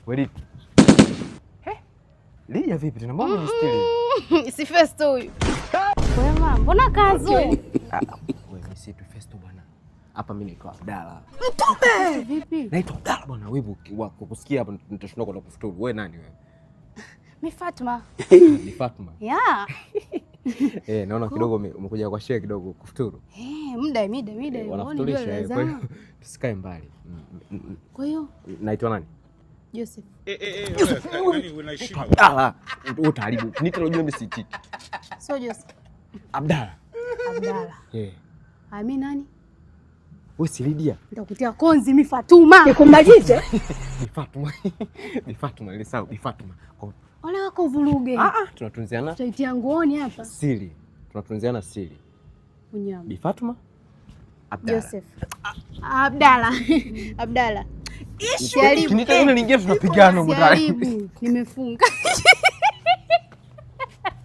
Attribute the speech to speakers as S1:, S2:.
S1: Wewe Lidia vipi tena? Mbona unajistiri?
S2: Si Festo huyu. Wema, mbona kazu?
S1: Wewe si tu Festo bwana. Hapa mimi naitwa Abdalla.
S2: Mtume! Vipi?
S1: Naitwa Abdalla bwana. Wewe wako kusikia hapa nitashindwa kwenda kufuturu. Wewe nani wewe?
S2: Mi Fatma.
S1: Ni Fatma.
S2: Yeah.
S1: Eh, naona kidogo umekuja kwa shehe kidogo kufuturu.
S2: Eh, muda mida mida.
S1: Wanafuturisha kwa hiyo tusikae mbali.
S2: Kwa hiyo
S1: naitwa nani?
S2: Joseph.
S1: Abdalla. Utaharibu. Nita unajua mimi siitiki.
S2: Sio Joseph.
S1: Abdalla.
S2: Abdalla.
S1: Eh.
S2: Ah, mimi nani?
S1: Wewe si Lidia.
S2: Nitakutia konzi mimi Fatuma.
S3: Nikumalize.
S1: Bi Fatuma. Bi Fatuma, ile sawa Bi Fatuma.
S2: Ole wako uvuruge.
S1: Ah ah, tunatunziana.
S2: Tutaitia nguoni hapa.
S1: Siri. Tunatunziana siri.
S2: Unyama.
S1: Bi Fatuma. Abdalla.
S2: Joseph. Abdalla. Abdalla.
S1: Kinita yule lingine tunapigana huko ndani.
S2: Nimefunga.